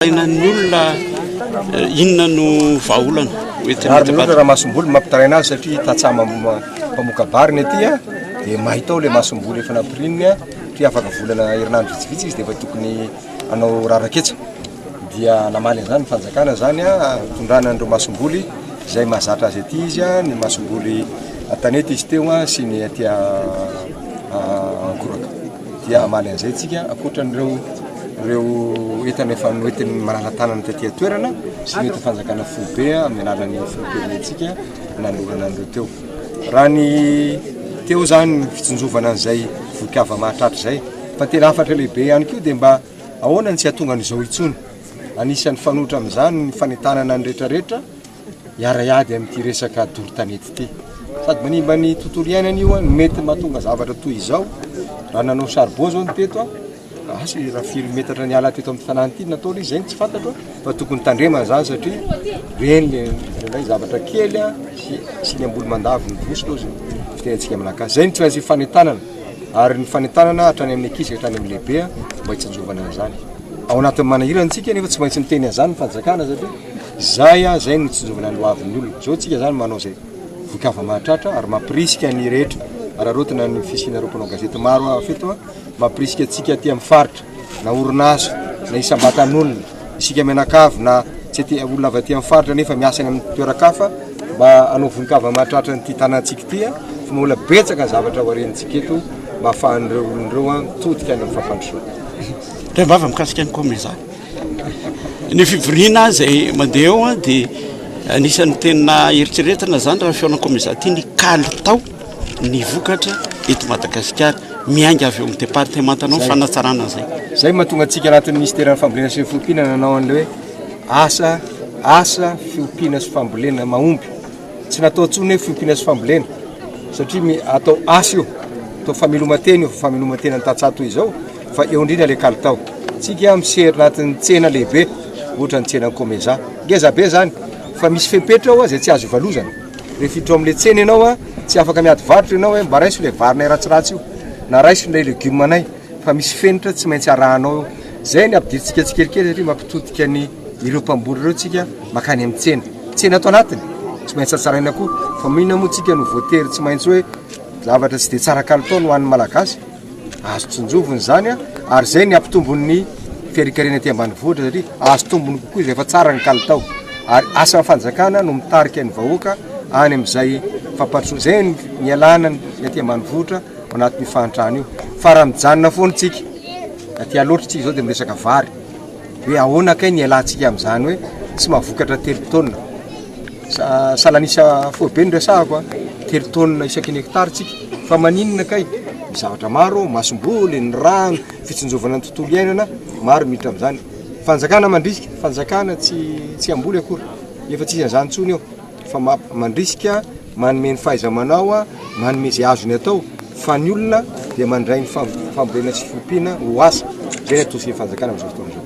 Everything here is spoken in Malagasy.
Tarainan'ny olona inona no vahaolana hoentin'ny Rariny loatra raha masomboly no mampitaraina azy satria tantsaha mpamoka-bary ny aty dia may tao ilay masomboly efa nampiriminy satria afaka volana herinandro vitsivitsy izy dia efa tokony hanao raraketsa dia namaly an'izany ny fanjakana izany tondrana an'ireo masomboly izay mahazatra azy aty izy ny masomboly an-tanety izy teo sy ny aty Ankoraka. Dia hamaly an'izay tsika ankoatran'ireo ireo entana efa noentin'ny malala-tanana taty an-toerana sy ny entin'ny fanjakana foibe amin'ny alalan'ny filoham-pirenentsika nanolorana an'ireo teo. Raha ny teo izany ny fitsinjovana an'izay voin-kava mahatratra izay. Fa ny tena hafatra lehibe ihany koa dia mba ahoana ny tsy hahatonga an'izao intsony. Anisan'ny fanoitra amin'izany ny fanentanana ny rehetrarehetra hiara-hiady amin'ity resaka doro tanety ity. Sady manimba ny tontolo iainana io no mety mahatonga zavatra toy izao. Raha nanao charbon zao ny teto, asa raha firy metatra niala teto amin'ny tanàna ity natao ilay izy, izay no tsy fantatro fa tokony tandremana izany satria ireny ilay zavatra kely sy sy ny amboly mandavo ny vositra ozy ny fitenentsika malagasy. Izay no tsy maintsy fanentanana ary ny fanentanana hatrany amin'ny ankizy ka hatrany amin'ny lehibe mba hitsinjovana an'izany. Ao anatin'ny manahirana antsika nefa tsy maintsy miteny an'izany ny fanjakana satria Zay a, zay no tsinjovina ny hoavin'ny olona. Zao tsika zany manao zay voikava mahatratra ary mampirisika ny rehetra, araraotina ny fisianareo mpanao gazety maro hafa eto a, mampirisika antsika aty amin'ny faritra, na orinasa, na isam-batan'olona, isika mianakavy na tsy aty, olona avy aty amin'ny faritra nefa miasa any amin'ny toeran-kafa mba hanao voin-kava mahatratra an'ity tanàntsika ity a, fa mbola betsaka ny zavatra ho arenintsika eto mba ahafahan'ireo olona ireo a mitodika any amin'ny fampandrosoana. Indray vava mikasika ny Comeza. Ny fivoriana izay mandeha eo dia anisan'ny tena eritreretina izany raha fihaonan'ny Comeza ity ny kalitao ny vokatra eto Madagasikara miainga avy eo amin'ny departemantanao ny fanatsarana an'izay. Izay mahatonga antsika anatin'ny minisiteran'ny fambolena sy ny fiompiana nanao an'ilay hoe asa asa fiompiana sy fambolena mahomby. Tsy natao intsony hoe fiompiana sy fambolena satria atao asa io, atao fameloman-tena io, fameloman-tena ny tantsaha toy izao fa eo indrindra ilay kalitao. Tsika misehatra anatin'ny tsena lehibe ohatra ny tsenan'ny Comeza. Ngeza be zany fa misy fepetra ao izay tsy azo ivalozana. Rehefa hiditra ao amin'ilay tsena ianao tsy afaka miady varotra ianao hoe mba raiso ilay varinay ratsiratsy io na raiso ilay legioma-nay fa misy fenitra tsy maintsy arahanao eo. Izay ny ampidirintsika tsikelikely satria mampitodika ny ireo mpamboly ireo tsika makany amin'ny tsena. Tsena ato anatiny tsy maintsy hatsaraina koa fa maninona moa tsika no voatery tsy maintsy hoe zavatra tsy dia tsara kalitao no hohanin'ny Malagasy. Azo tsinjovina izany ary izay ny hampitombon'ny fiarikarena aty ambanivohitra satria azo tombony kokoa izy rehefa tsara ny kalitao ary asan'ny fanjakana no mitarika ny vahoaka any amin'izay fampandrosoana izay ny nialana ny aty ambanivohitra ao anatin'io fahantrana io fa raha mijanona foana tsika aty aloatra tsika izao dia miresaka vary hoe ahoana kay ny ialantsika amin'izany hoe tsy mahavokatra telo taonina Salanisa foibe no resahako a, telo taonina isaky ny hectare tsika, fa maninona kay? Misy zavatra maro ao, masomboly, ny rano, fitsinjovana ny tontolo iainana, maro miditra amin'izany. Fanjakana mandrisika, fanjakana tsy tsy hamboly akory, efa tsisy an'izany intsony eo, fa mandrisika, manome ny fahaiza-manao, manome izay azony atao, fa ny olona dia mandray ny fambolena sy fiompiana ho asa, izay ny atosihin'ny fanjakana amin'izao fotoana izao.